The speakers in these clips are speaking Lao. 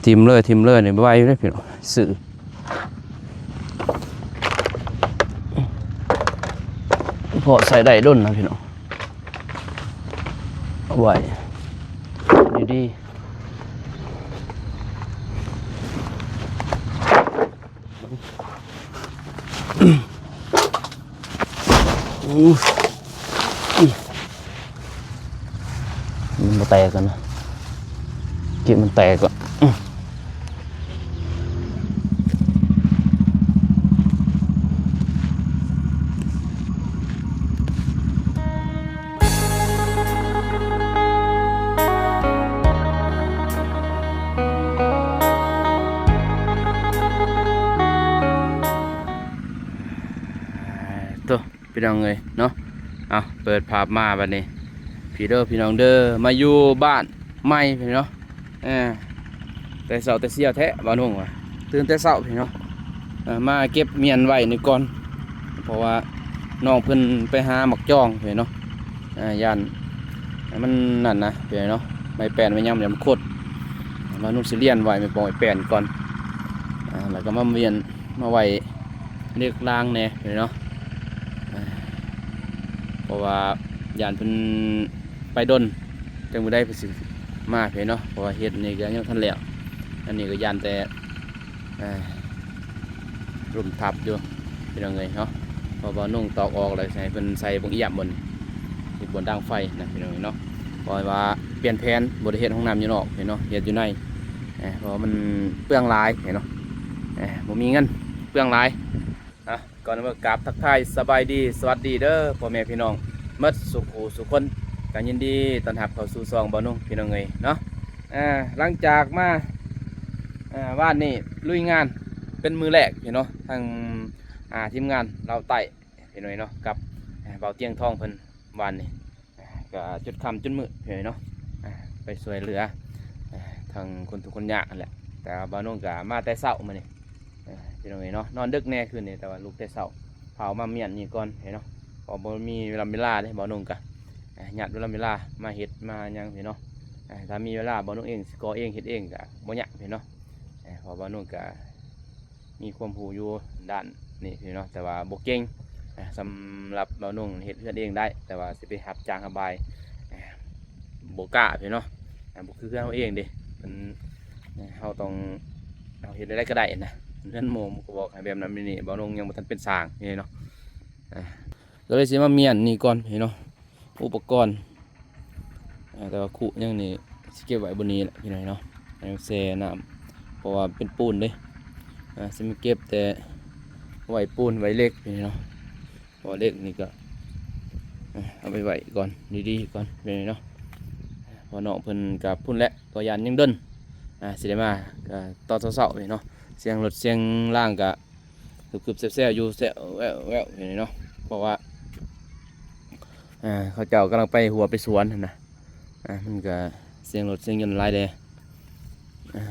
ຖິ້ມເລີຍ ຖິ້ມເລີຍນີ້ໄວຢູ່ເດ້ພີ່ນ້ອງ ຊື້ ພໍໃຊ້ໄດ້ດົນນະພີ່ນ້ອງ ໄວ ດີໆ. ມັນບໍ່ແຕກກ່ອນນະ ເກັບມັນແຕກກ່ອນ. ໂຕ ພີ່ນ້ອງເອີຍເນາະ ເອົາ ເປີດພາບມາບັດນີ້ ພີ່ເດີ ພີ່ນ້ອງເດີ ມາຢູ່ບ້ານໃໝ່ພີ່ນ້ອງເນາະ ເອີ ແຕ່ເຊົ້າແຕ່ຊຽວແທ້ ບ່າວໜຸ່ງວ່າ ຕື່ນແຕ່ເຊົ້າພີ່ນ້ອງ ເອີ ມາເກັບມ້ຽນໄວ້ນີ້ກ່ອນ ເພາະວ່ານ້ອງເພິ່ນໄປຫາໝາກຈອງພີ່ນ້ອງເນາະ ເອີ ຢ້ານມັນນັ້ນນະພີ່ນ້ອງເນາະ ໄມ້ແປ້ນໄມ້ຫຍັງມັນຂົດ ບ່າວໜຸ່ງຊິລຽນໄວ້ໄມ້ປອງໄມ້ແປ້ນກ່ອນ ເອີ ແລ້ວກໍມາມ້ຽນ ມາໄວ້ເລກລາງແດ່ເນາະ ເພາະວ່າຢ້ານເພິ່ນໄປດົນ ຈັກມື້ໃດເພິ່ນຊິມາເນາະ ເພາະວ່າເຮັດນີ້ກໍຍັງທັນແລ້ວ ອັນນີ້ກໍຢ້ານແຕ່ ເອີ ລົມທັບຢູ່ພີ່ນ້ອງເອີຍເນາະ ເພາະວ່ານຸ່ງຕອກອອກແລ້ວ ໃຫ້ເພິ່ນໃສ່ບົງອຽມບົນ ເຮັດບົນດັງໄຟນະພີ່ນ້ອງເອີຍເນາະ ເພາະວ່າປ່ຽນແຜນ ບໍ່ໄດ້ເຮັດຫ້ອງນ້ຳຢູ່ນອກເນາະ ເຮັດຢູ່ໃນ ເພາະວ່າມັນເປືອງຫຼາຍເນາະ ບໍ່ມີເງິນ ເປືອງຫຼາຍ. ອ່ະ ກ່ອນອື່ນກາບທັກທາຍສະບາຍດີ ສະຫວັດດີເດີພໍ່ແມ່ພີ່ນ້ອງໝົດສູ່ຄູ່ສູ່ຄົນ ກໍຍິນດີຕ້ອນຮັບເຂົ້າສູ່ຊ່ອງບ່າວນຸ່ງພີ່ນ້ອງເອີຍເນາະ ເອີ ຫຼັງຈາກມາ ເອີ ວານນີ້ລຸຍງານເປັນມື້ແລກພີ່ນ້ອງ ທັງ ອ່າ ທີມງານລາວໃຕ້ພີ່ນ້ອງເນາະ ກັບ ເອີ ບ່າວຕຽງທອງເພິ່ນວານນີ້ ກໍຈົນຄ່ຳຈົນມືດພີ່ນ້ອງເນາະ ໄປຊ່ວຍເຫຼືອ ທາງຄົນທຸກຄົນຍາກຫັ້ນແຫຼະ ແຕ່ວ່າບ່າວນຸ່ງກໍມາແຕ່ເຊົ້າມື້ນີ້ ພີ່ນ້ອງເອີຍເນາະ ນອນດຶກແດ່ຄືນນີ້ ແຕ່ວ່າລຸກແຕ່ເຊົ້າ ພາອອກມາມ້ຽນນີ້ກ່ອນເນາະ ເພາະບໍ່ມີເວລາເວລາເດ້ ບ່າວນຸ່ງກະ ຍາດເວລາເວລາມາເຮັດມາຫຍັງເນາະ ຖ້າມີເວລາບ່າວນຸ່ງເອງຊິກໍ່ເອງເຮັດເອງກະບໍ່ຍາກເນາະ ເພາະບ່າວນຸ່ງກະມີຄວາມຮູ້ຢູ່ດ້ານນີ້ເນາະ ແຕ່ວ່າບໍ່ເກັ່ງ ສຳລັບບ່າວນຸ່ງເຮັດເຮືອນເອງໄດ້ ແຕ່ວ່າຊິໄປຮັບຈ້າງຮັບບາຍ ບໍ່ກ້າເນາະ ບໍ່ຄືເຮືອນເຮົາເອງເດ້ ເພິ່ນ ເຮົາຕ້ອງ ເຮົາເຮັດແນວໃດກໍໄດ້ນະ ເຮືອນໝູ່ກໍບອກໃຫ້ແບບນັ້ນແບບນີ້ ບ່າວນຸ່ງຍັງບໍ່ທັນເປັນຊ່າງນີ້ເນາະ ກໍເລີຍຊິມາມ້ຽນນີ້ກ່ອນເນາະ ອຸປະກອນ ແຕ່ວ່າຄຸຫຍັງນີ້ຊິເກັບໄວ້ບ່ອນນີ້ແຫຼະພີ່ນ້ອງເນາະ ໃຫ້ມັນແຊ່ນ້ຳ ເພາະວ່າເປັນປູນເດ້ ຊິມາເກັບແຕ່ໄວ້ປູນໄວ້ເຫຼັກພີ່ນ້ອງເນາະ ເພາະເຫຼັກນີ້ກໍ ເອົາໄປໄວ້ກ່ອນ ດີໆກ່ອນພີ່ນ້ອງເນາະ ເພາະນ້ອງເພິ່ນກັບພຸ້ນແຫຼະ ກໍຢ້ານຍັງດົນ ອ່າ ຊິໄດ້ມາ ກໍຕອນເຊົ້າໆນີ້ເນາະ ສຽງລົດສຽງລາງກໍກຶບໆແຊວໆຢູ່ ແຊວແວ່ວໆຢູ່ນີ້ເນາະ ເພາະວ່າ ອ່າ ເຂົາເຈົ້າກຳລັງໄປຮົ້ວໄປສວນຫັ້ນນະ ອ່າ ມັນກໍສຽງລົດສຽງຍົນຫຼາຍແດ່ ອ່າ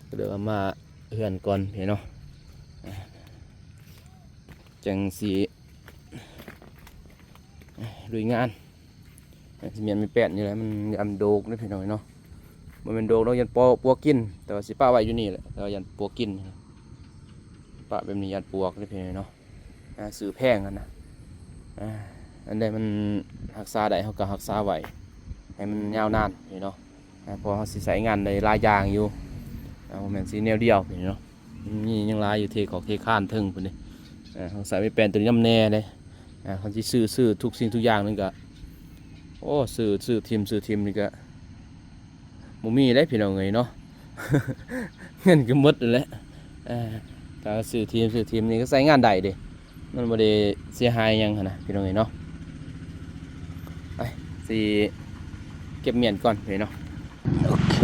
ກໍເລີຍວ່າມາເຮືອນກ່ອນພີ່ນ້ອງເນາະ ອ່າ ຈັ່ງຊິລຸຍງານ ຊິແມ່ນໄມ້ແປ້ນນີ້ແຫຼະ ມັນຢ້ານໂດກເດ້ພີ່ນ້ອງເນາະ ບໍ່ແມ່ນໂດກດອກ ຢ້ານປວກ ປວກກິນ ແຕ່ວ່າຊິປະໄວ້ຢູ່ນີ້ແຫຼະ ແຕ່ວ່າຢ້ານປວກກິນ ປະແບບນີ້ຢ້ານປວກເດ້ພີ່ນ້ອງເນາະ ອ່າ ຊື້ແພງຫັ້ນນະ ອ່າ ອັນໃດມັນຮັກສາໄດ້ເຮົາກໍຮັກສາໄວ້ ໃຫ້ມັນຍາວນານພີ່ນ້ອງເນາະ ອ່າ ເພາະເຮົາຊິໃຊ້ງານໄດ້ຫຼາຍຢ່າງຢູ່ ອ່າ ບໍ່ແມ່ນຊິແນວດຽວພີ່ນ້ອງເນາະ ມີຫຍັງຫຼາຍຢູ່ ເທຂອກເທຄານເທິງພຸ້ນເດ້ ເຮົາໃຊ້ໄມ້ແປ້ນຕົວນີ້ນຳແດ່ເດ້ ຄັນຊິຊື້ ຊື້ທຸກສິ່ງທຸກຢ່າງນີ້ກໍ ໂອ້ ຊື້ ຊື້ຖິ້ມ ຊື້ຖິ້ມນີ້ກໍບໍ່ມີເດ້ພີ່ນ້ອງເອີຍເນາະ ເງິນກໍໝົດຫັ້ນແຫຼະ ຖ້າຊື້ຖິ້ມ ຊື້ຖິ້ມນີ້ກໍໃຊ້ງານໄດ້ເດ້ ມັນບໍ່ໄດ້ເສຍຫາຍຫຍັງຫັ້ນນະພີ່ນ້ອງເອີຍເນາະ ໄປ ຊິເກັບມ້ຽນກ່ອນພີ່ນ້ອງ ໂອເຄ. ໂອ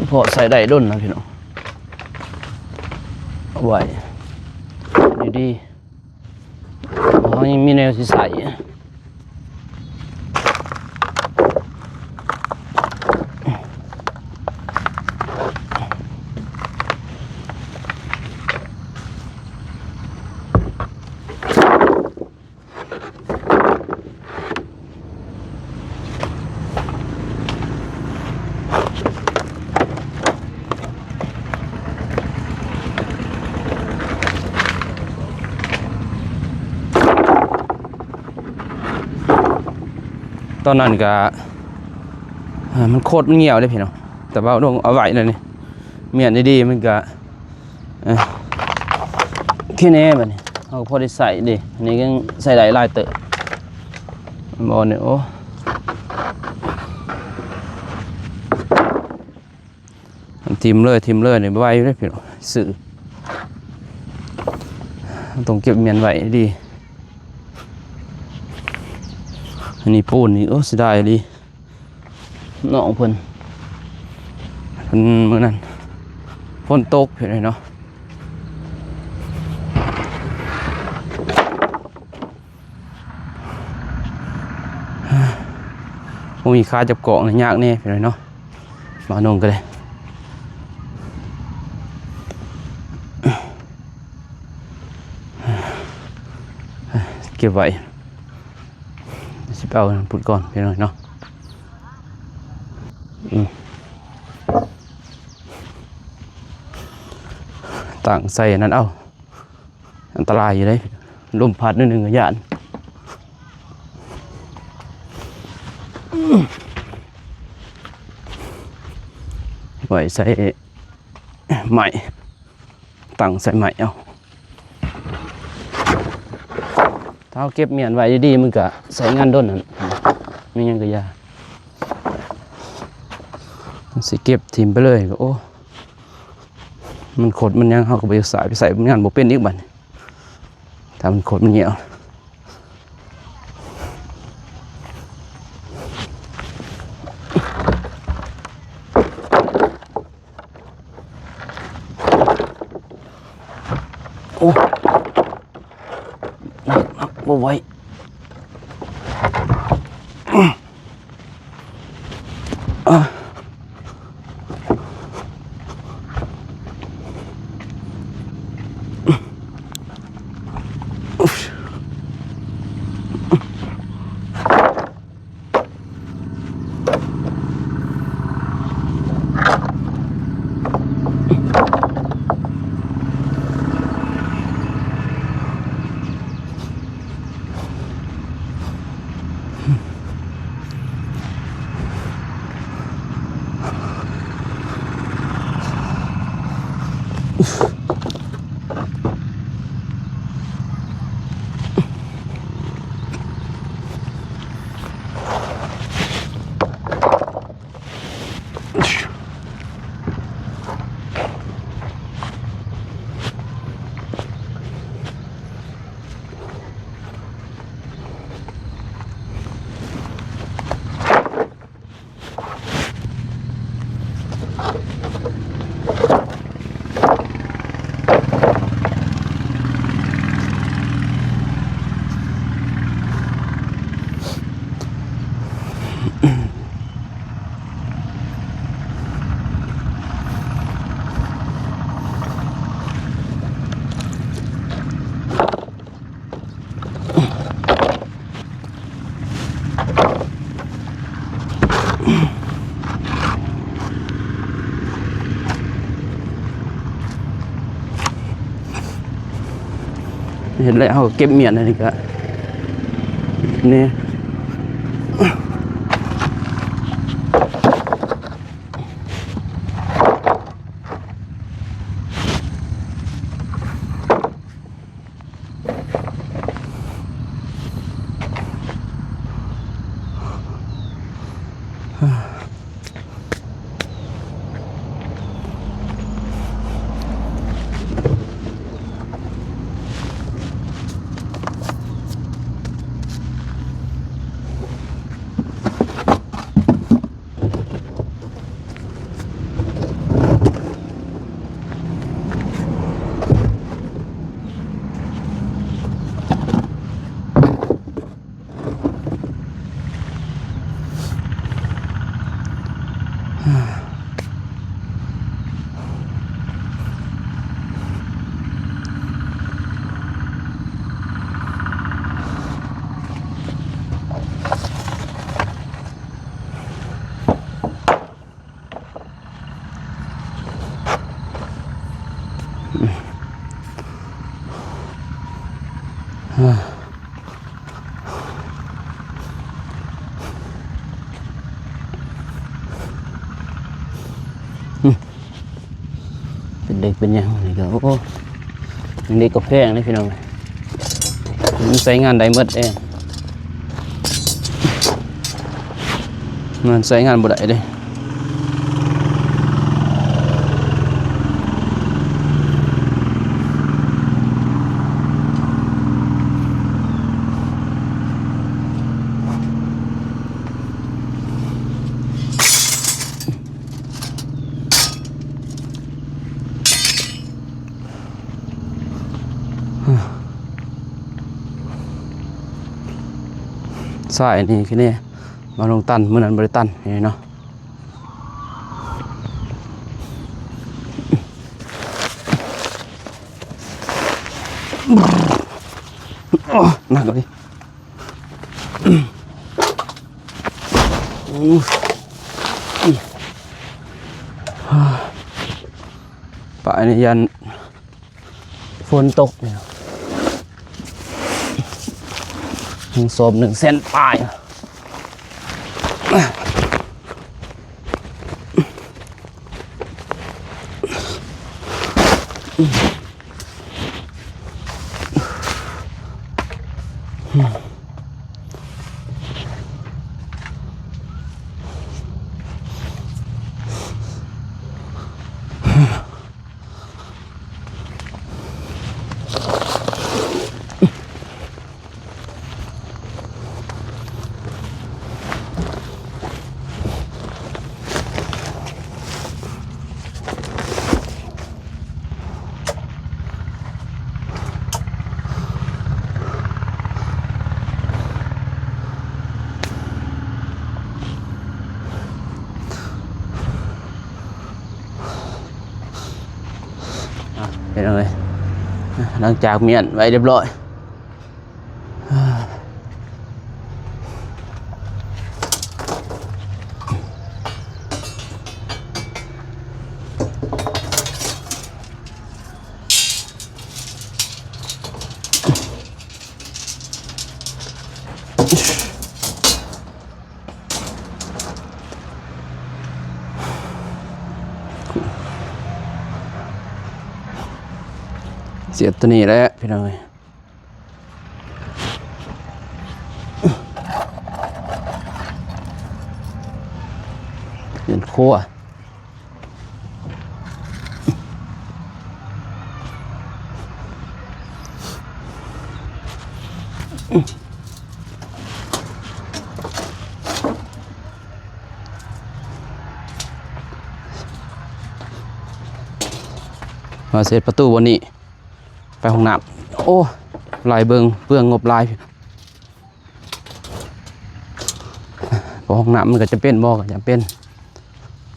ພໍໃຊ້ໄດ້ດົນນະພີ່ນ້ອງ ເອົາໄວ້ດີໆ ເຮົາຍັງມີແນວຊິໃຊ້. ຕອນນັ້ນກະ ເອີ ມັນໂຄດມັນຫ່ຽວເດ້ພີ່ນ້ອງ ແຕ່ວ່າເອົາລົງເອົາໄວ້ແລ້ວນີ້ ມ້ຽນດີໆ ມັນກະ ເອີ ໂອເຄແນ່ ບາດນີ້ເຮົາກໍພໍໄດ້ໃຊ້ເດ້ ອັນນີ້ຍັງໃຊ້ໄດ້ຫຼາຍເຕີບ ບໍ່ນີ້ ໂອ້ ຖິ້ມເລີຍ ຖິ້ມເລີຍນີ້ ໄວຢູ່ເດ້ພີ່ນ້ອງ ຊື້ ຕ້ອງເກັບມ້ຽນໄວ້ດີ. ອັນນີ້ປູນນີ້ ໂອ້ ເສຍດາຍອີ່ຫຼີ ນ້ອງເພິ່ນ ເພິ່ນ ມື້ນັ້ນຝົນຕົກພີ່ນ້ອງເນາະ ບໍ່ມີຂາຈັບກ້ອງນີ້ຍາກແນ່ພີ່ນ້ອງເນາະ ມານອນກໍໄດ້ເກັບໄວ້. ຊິໄປເອົາພຸ້ນກ່ອນພີ່ນ້ອງເນາະ ອືມ ຕັ້ງໃສ່ອັນນັ້ນເອົາ ອັນຕະລາຍຢູ່ເດ້ ລົມພັດໜ້ອຍໜຶ່ງກໍຢ້ານ ໄວ້ໃສ່ໄມ້. ຕັ້ງໃສ່ໄມ້ເອົາ ຖ້າເຮົາເກັບມ້ຽນໄວ້ດີໆ ມັນກະໃຊ້ງານດົນຫັ້ນ ມີຫຍັງກະຢ່າ ມັນຊິເກັບຖິ້ມໄປເລີຍກໍ ໂອ້ ມັນຂົດມັນຫຍັງ ເຮົາກໍບໍ່ຢາກໃຊ້ ໄປໃຊ້ງານບໍ່ເປັນອີກບັດນີ້ ຖ້າມັນຂົດມັນຫ່ຽວ. ໂອ້ ໜັກໆ ບໍ່ໄຫວ ອາ. ເຮັດແລ້ວເຮົາກໍເກັບມ້ຽນອັນນີ້ກະນີ້. ເ ເປັນຫຍັງນີ້ກໍ ໂອ້ ຍັງເດັກກໍແພງເດ້ພີ່ນ້ອງ ມັນໃຊ້ງານໄດ້ໝົດເດ້ ມັນໃຊ້ງານບໍ່ໄດ້ເດ້. ຊາຍນີ້ຄືນີ້ ມາລົງຕັນ ມື້ນັ້ນບໍ່ໄດ້ຕັນນີ້ເນາະ. ໂອ້ ໜັກເລີຍ. ປາຍນີ້ຢ້ານຝົນຕົກນີ້ ຍັງສອບໜຶ່ງແສນປາຍ. ອ່ະ ເປັນຈັ່ງໃດ ຫຼັງຈາກມ້ຽນໄວ້ຮຽບຮ້ອຍ. ສຽບຕົວນີ້ແຫຼະພີ່ນ້ອງເອີຍ ເປັນຄົວ. ມາເຮັດປະຕູບ່ອນນີ້ ໄປຫ້ອງນ້ຳ. ໂອ້ ຫຼາຍເບິ່ງ ເປືອງງົບຫຼາຍ. ເພາະຫ້ອງນ້ຳມັນກໍຈຳເປັນ ບໍ່ກໍຈຳເປັນ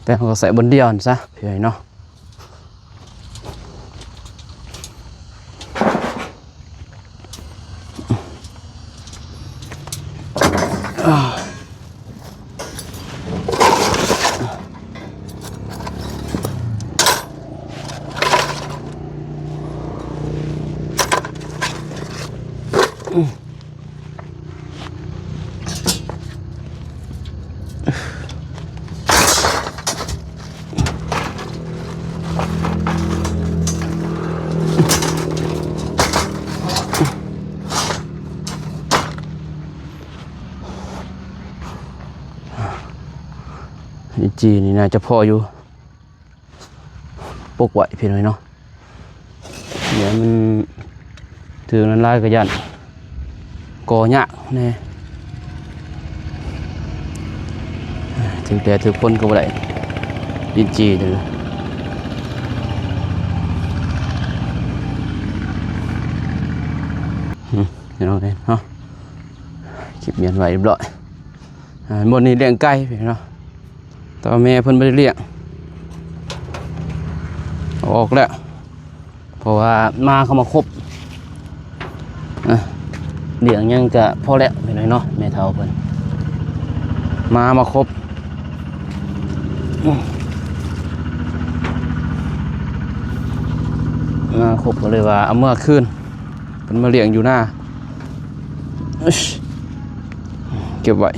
ແຕ່ເຮົາກໍໃຊ້ບ່ອນດຽວນີ້ຊະ ພີ່ນ້ອງເນາະ. ຈີ່ນີ້ໜ້າຈະພໍຢູ່ ປົກໄວ້ພີ່ນ້ອງເນາະ. ດຽວມັນຖືກນັ້ນຫຼາຍກໍຢ້ານກໍ່ຍາກແດ່ ຖືກແດດຖືກຝົນກໍບໍ່ໄດ້ ດິນຈີ່ເດີ. ອືມ ພີ່ນ້ອງເອີຍເນາະ ເກັບມ້ຽນໄວ້ຮຽບຮ້ອຍ. ອ່າ ບ່ອນນີ້ລ້ຽງໄກ່ພີ່ນ້ອງ ແຕ່ວ່າແມ່ເພິ່ນບໍ່ໄດ້ລ້ຽງ ເອົາອອກແລ້ວ ເພາະວ່າໝາເຂົ້າມາຄົບ ອ່າ ລ້ຽງຫຍັງກະພໍແລ້ວພີ່ນ້ອງເນາະ ແມ່ເຖົ້າເພິ່ນ ໝາມາຄົບ. ອືມ ມາຄົບກໍເລີຍວ່າເອົາເມືອຄືນ ເພິ່ນມາລ້ຽງຢູ່ນາ ເກັບໄວ້.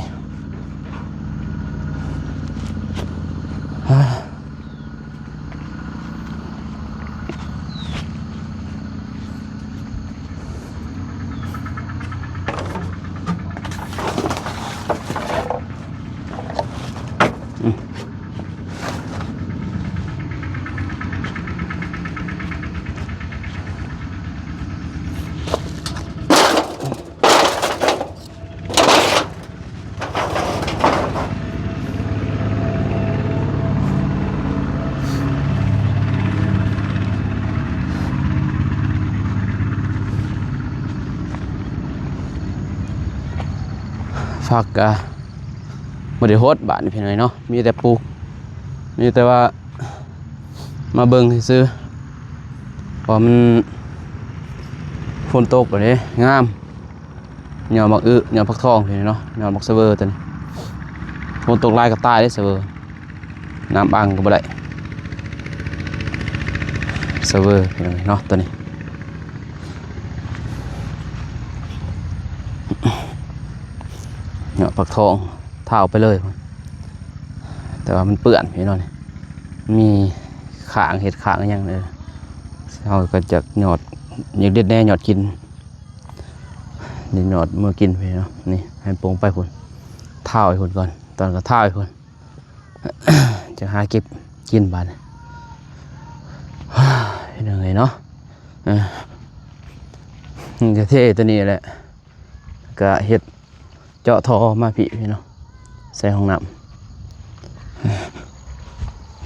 ອ່າ ຜັກກະບໍ່ໄດ້ຫົດບາດນີ້ພີ່ນ້ອງເນາະ ມີແຕ່ປູກ ມີແຕ່ວ່າມາເບິ່ງຊື່ໆ ເພາະວ່າມັນຝົນຕົກແລ້ວເດ້ ງາມ ຍອດໝາກອຶ ຍອດຜັກທອງນີ້ເນາະ ຍອດໝາກສະເວີຕົວນີ້ ຝົນຕົກຫຼາຍກໍຕາຍເດ້ສະເວີ ນ້ຳອັ່ງກໍບໍ່ໄດ້ ສະເວີພີ່ນ້ອງເນາະ ຕົວນີ້ ຍອດຜັກທອງ ທ້າວໄປເລີຍ ແຕ່ວ່າມັນເປື້ອນພີ່ນ້ອງ ມີຄ້າງເຫັດຄ້າງຫຍັງເອີ ເຮົາກໍຈະຍອດ ຢາກເດັດແດ່ຍອດກິນ ນີ້ຍອດເມືອກິນພີ່ນ້ອງ ນີ້ໃຫ້ປົງໄປພຸ້ນ ທ້າວໄປພຸ້ນກ່ອນ ຕອນກໍທ້າວໄປພຸ້ນ ຈະຫາເກັບກິນບາດນີ້ ເປັນຫຍັງເນາະ ເອີ ກະເທຕົວນີ້ແຫຼະ ກະເຮັດເຈາະທໍ່ມາພີ້ພີ່ນ້ອງ ໃສ່ຫ້ອງນ້ຳ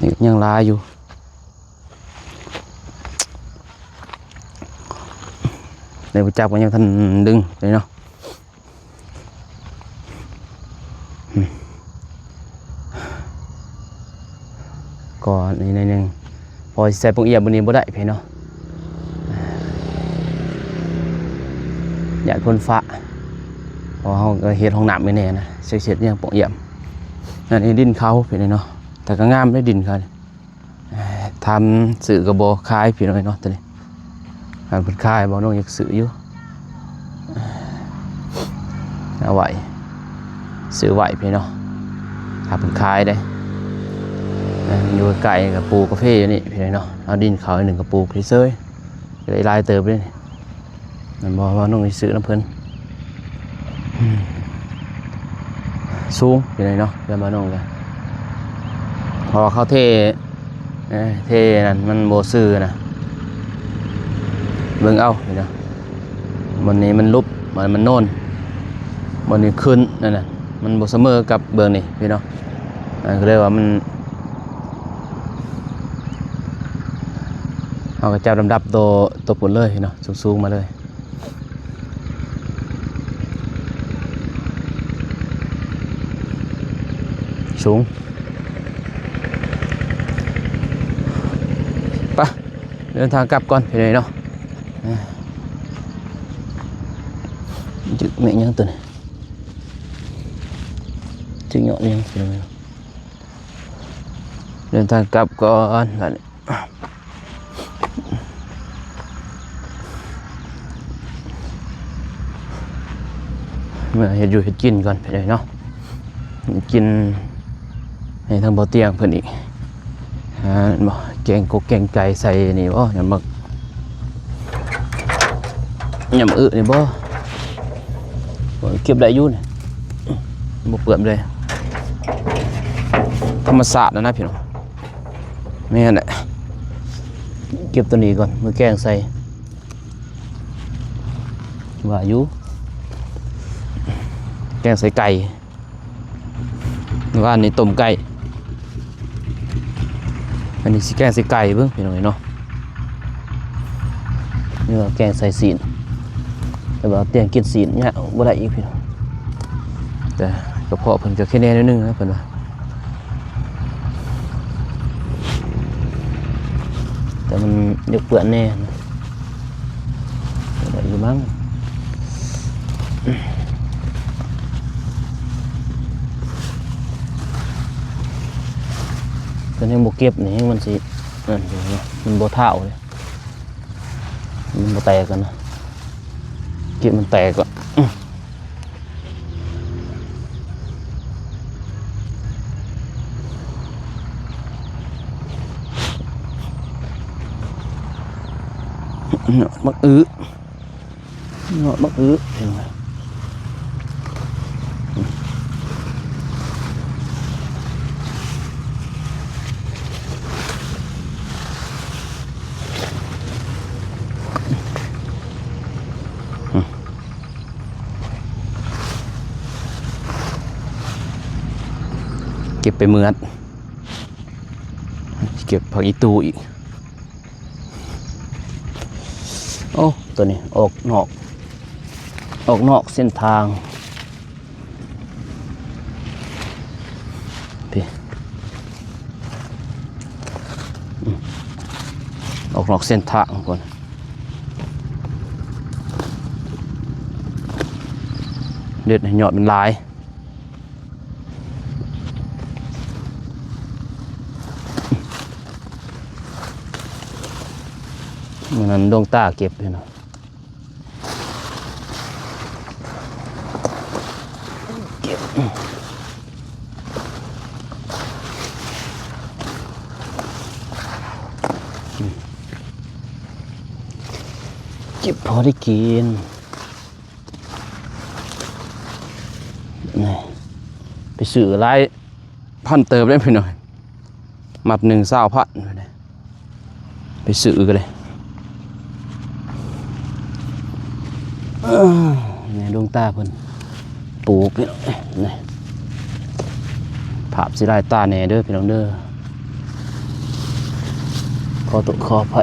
ນີ້ຍັງຫຼາຍຢູ່ ໃນບໍ່ຈັບກໍຍັງທັນດຶງເລີຍເນາະ ກໍນີ້ໜ້ອຍໜຶ່ງ ພໍຊິໃສ່ປ່ອງອຽມມື້ນີ້ບໍ່ໄດ້ພີ່ນ້ອງ ຢ້ານຝົນຟ້າ ເພາະເຮົາກໍເຮັດຫ້ອງນ້ຳໄວ້ແດ່ນະ ຊິເຮັດຫຍັງປ່ອງອຽມ ອັນນີ້ດິນເຂົາພີ່ນ້ອງເນາະ ແຕ່ກໍງາມເດ້ດິນເຂົານີ້ ທຳຊື້ກໍບໍ່ຂາຍພີ່ນ້ອງເນາະ ຕົວນີ້ ຄັນເພິ່ນຂາຍ ບ່າວນົງຢາກຊື້ຢູ່ ເອົາໄວ້ ຊື້ໄວ້ພີ່ນ້ອງ ຖ້າເພິ່ນຂາຍເດ້ ຢູ່ໃກ້ໆ ກໍປູກກາເຟຢູ່ນີ້ພີ່ນ້ອງເນາະ ເອົາດິນເຂົາໜຶ່ງກໍປູກເສີຍໆ ໄດ້ຫຼາຍເຕີບເດ້ນີ້ ແມ່ນບໍ່ ບ່າວນົງຊິຊື້ນຳເພິ່ນ ສູງຢູ່ເນາະ ເຮືອນບ່າວນົງກະ ເພາະວ່າເຂົາເທ ເອີ ເທນັ້ນມັນບໍ່ຊື່ນະ ເບິ່ງເອົາພີ່ນ້ອງ ບ່ອນນີ້ມັນຫຼຸບ ບ່ອນນີ້ມັນໂນນ ບ່ອນນີ້ຂຶ້ນ ນັ້ນນະ ມັນບໍ່ສະເໝີກັບເບື້ອງນີ້ພີ່ນ້ອງ ອັນກໍເລີຍວ່າມັນ ເຮົາກໍຈັບລຳດັບໂຕ ໂຕພຸ້ນເລີຍພີ່ນ້ອງ ສູງໆມາເລີຍ ສູງ ໄປ ເດີນທາງກັບກ່ອນພີ່ນ້ອງເນາະ ຈຶກແມ່ນຫຍັງຕົວນີ້ ຈຶກຍອດຫຍັງພີ່ນ້ອງເນາະ ເດີນທາງກັບກ່ອນບາດນີ້ ເມືອເຮັດຢູ່ເຮັດກິນກ່ອນພີ່ນ້ອງເນາະ ກິນໃຫ້ທາງບໍ່ຕຽງເພິ່ນອີກ ຫາບໍ່ ແກງກົກແກງໄກ່ໃສ່ນີ້ບໍ່ ຍຳໝາກ ຍຳອຶນີ້ບໍ່ ເກັບໄດ້ຢູ່ນີ້ ບໍ່ເປື້ອນເລີຍ ທຳມະຊາດນະນະພີ່ນ້ອງ ແມ່ນແຫຼະ ເກັບຕົວນີ້ກ່ອນ ມື້ແກງໃສ່ ວ່າຢູ່ ແກງໃສ່ໄກ່ ວານນີ້ຕົ້ມໄກ່ ອັນນີ້ຊິແກງໃສ່ໄກ່ເບິ່ງພີ່ນ້ອງເນາະ ຫຼືວ່າແກງໃສ່ຊີ້ນ ແຕ່ວ່າຕຽງກິນຊີ້ນຍາກ ບໍ່ໄດ້ອີກພີ່ນ້ອງ ແຕ່ກະເພາະເພິ່ນກະແຄແນ່ໜ້ອຍໜຶ່ງນະເພິ່ນວ່າ ແຕ່ມັນຢາກເປື້ອນແນ່ນະ ໄດ້ຢູ່ມັ້ງ ຄັນຍັງບໍ່ເກັບນີ້ ມັນຊິ ນັ້ນຢູ່ເນາະ ມັນບໍ່ທ້າວເດ້ ມັນບໍ່ແຕກກັນນະ ເກັບມັນແຕກກ່ອນ. ຍອດໝາກອຶ ຍອດໝາກອຶ ເຫັນບໍ່? ເກັບໄປເໝືອດ ເກັບຜັກອີ່ຕູ່ອີກ. ໂອ້ ຕົວນີ້ອອກນອກ ອອກນອກເສັ້ນທາງ. ພີ້ ອືມ ອອກນອກເສັ້ນທາງກ່ອນ ເດັດໃຫ້ຍອດມັນຫຼາຍ. ມື້ນັ້ນດວງຕາເກັບຢູ່ເນາະ ເກັບ ເກັບພໍໄດ້ກິນ. ນີ້ ໄປຊື້ຫຼາຍພັນເຕີບເດ້ພີ່ນ້ອງ ມັດໜຶ່ງຊາວພັນ ໄປຊື້ກະເລີຍ. ເອີ ນີ້ດວງຕາເພິ່ນປູກ ພີ່ນ້ອງ ນີ້ ພາບຊິລາຍຕາແດ່ເດີພີ່ນ້ອງເດີ ຂໍໂທດຂໍອະໄພ.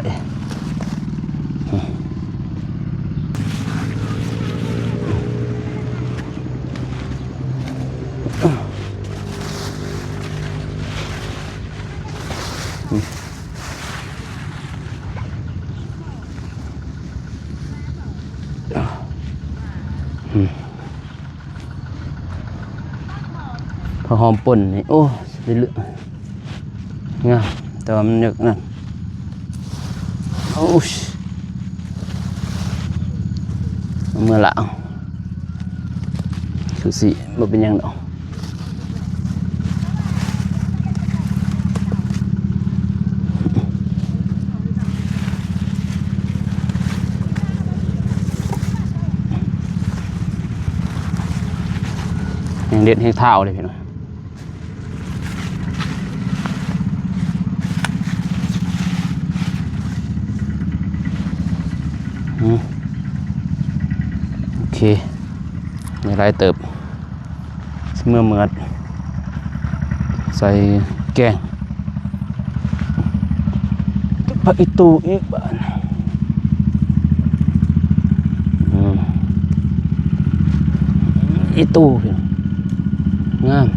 ຜັກຫອມປົ່ນນີ້ ໂອ້ ຊິໄດ້ເລືອກ ງາມ ແຕ່ວ່າມັນເລິກນັ້ນ ໂອ້ຍ ເອົາເມືອລາວ ຄືຊິບໍ່ເປັນຫຍັງດອກ. ແຮງເດັດແຮງທ້າວເດ້ພີ່ນ້ອງ. ອືມ ໂອເຄ ໄດ້ຫຼາຍເຕີບ ຊິເມືອເໝືອດ ໃສ່ແກງ ຜັກອີຕູອີກບາດ ອືມ ອີຕູ ງາມ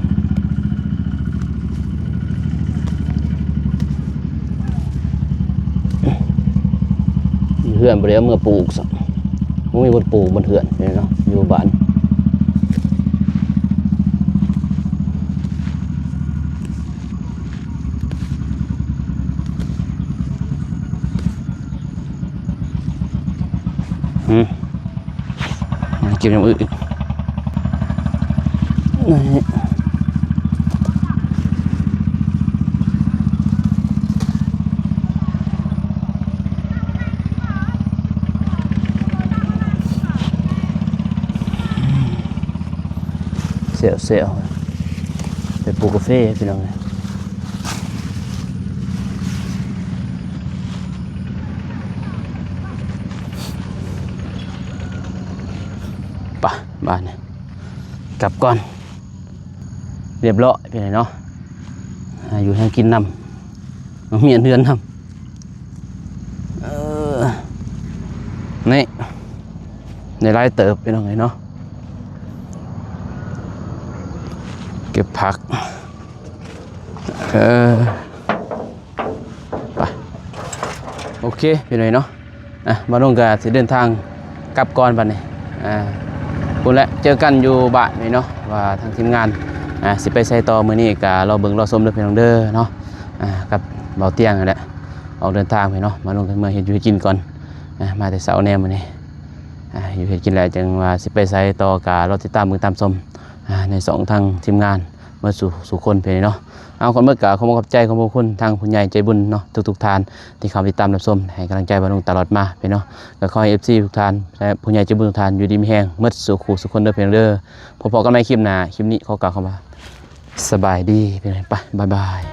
ເຮືອນບໍ່ໄດ້ເອົາເມືອປູກຊ້ຳ ບໍ່ມີບ່ອນປູກບ່ອນເຮືອນເນາະ ຢູ່ບ້ານ. ອືມ ມາເກັບຢ່າງອື່ນອີກ ນີ້ ແຊວໆ ໄປປູກກາເຟພີ່ນ້ອງເອີຍ. ໄປ ບາດນີ້ກັບກ່ອນ ຮຽບຮ້ອຍພີ່ນ້ອງເນາະ ຫາຢູ່ຫາກິນນຳ ມີເຮືອນນຳ ເອີ ນີ້ ໄດ້ຫຼາຍເຕີບພີ່ນ້ອງເອີຍເນາະ ເກັບຜັກ ເອີ ໄປ ໂອເຄພີ່ນ້ອງເນາະ ອ່ະ ບ່າວນົງກະຊິເດີນທາງກັບກ່ອນບາດນີ້ ອ່າ ພຸ້ນແຫຼະ ເຈີກັນຢູ່ບ້ານນີ້ເນາະ ວ່າທາງທີມງານ ອ່າ ຊິໄປໃສຕໍ່ ມື້ນີ້ກະລໍເບິ່ງລໍຊົມເດີພີ່ນ້ອງເດີເນາະ ອ່າ ກັບບ່າວຕຽງຫັ້ນແຫຼະ ອອກເດີນທາງພີ່ນ້ອງ ບ່າວນົງກະເມືອເຮັດຢູ່ເຮັດກິນກ່ອນ ອ່າ ມາແຕ່ເຊົ້າແນ່ມື້ນີ້ ອ່າ ຢູ່ເຮັດກິນແລ້ວ ຈັ່ງວ່າຊິໄປໃສຕໍ່ ກະລໍຕິດຕາມເບິ່ງຕາມຊົມ ອ່າ ໃນຊ່ອງທາງທີມງານ ໝົດສູ່ ສູ່ຄົນເພິ່ນເນາະ. ເອົາ ກ່ອນໝົດກະຂໍຂອບໃຈ ຂອບພະຄຸນທາງຜູ້ໃຫຍ່ໃຈບຸນເນາະ ທຸກໆທ່ານທີ່ເຂົ້າມາຕິດຕາມຮັບຊົມ ໃຫ້ກຳລັງໃຈບ່າວນົງຕະຫຼອດມາເພິ່ນເນາະ. ກະຂໍໃຫ້ເອັຟຊີທຸກທ່ານ ແລະ ຜູ້ໃຫຍ່ໃຈບຸນທຸກທ່ານ ຢູ່ດີມີແຮງໝົດສູ່ຄູ່ສູ່ຄົນເດີເພິ່ນເດີ. ພໍ້ກັນໃໝ່ຄລິບໜ້າ ຄລິບນີ້ຂໍກ່າວຄຳວ່າ ສະບາຍດີເພິ່ນເນາະ. ໄປ ບາຍບາຍ.